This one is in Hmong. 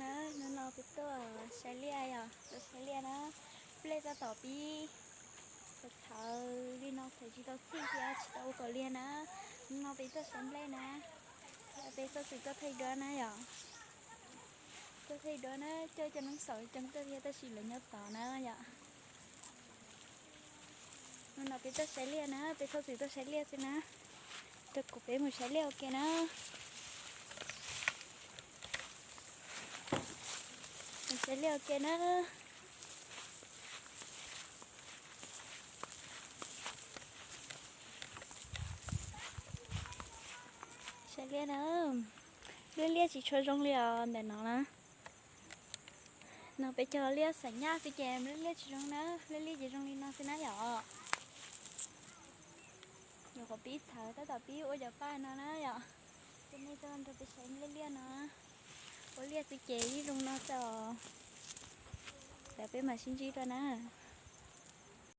Na, hnub no peb tuaj saib liaj yom, tuaj saib liaj na. Nplej tab tom pib txhawv txhawv li no, txhawv tsis tau txhij thiab tsis tau ua kom liag na. Hnub no peb tuaj saib nplej na, peb txhob txwm tuaj thaij duab na yom. Tuaj thaij duab na, coj cov neeg xauv coob tuaj thiab tab sis lawv nyob tod na yom. Hnub no peb tuaj saib liaj na, peb txhob txwm tuaj saib liaj xwb na. Rau kuv peb mus saib liaj ua ke na. Mus saib liaj ua ke na. Saib liaj na, lub liaj tsis tshua zoo li os ntawm no na. No peb cog liaj xav nyaj xwb ces lub liaj tsis zoo na, lub liaj ces zoo li no xwb na yom. Nyuam qhuav pib txhawv tab tom pib ua cov paj no na yom. Ces nej tuaj nrog peb saib lub liaj no. Ua liaj xwb ces yeej zoo no xwb os. Lawv peb mam sib ntsib dua na.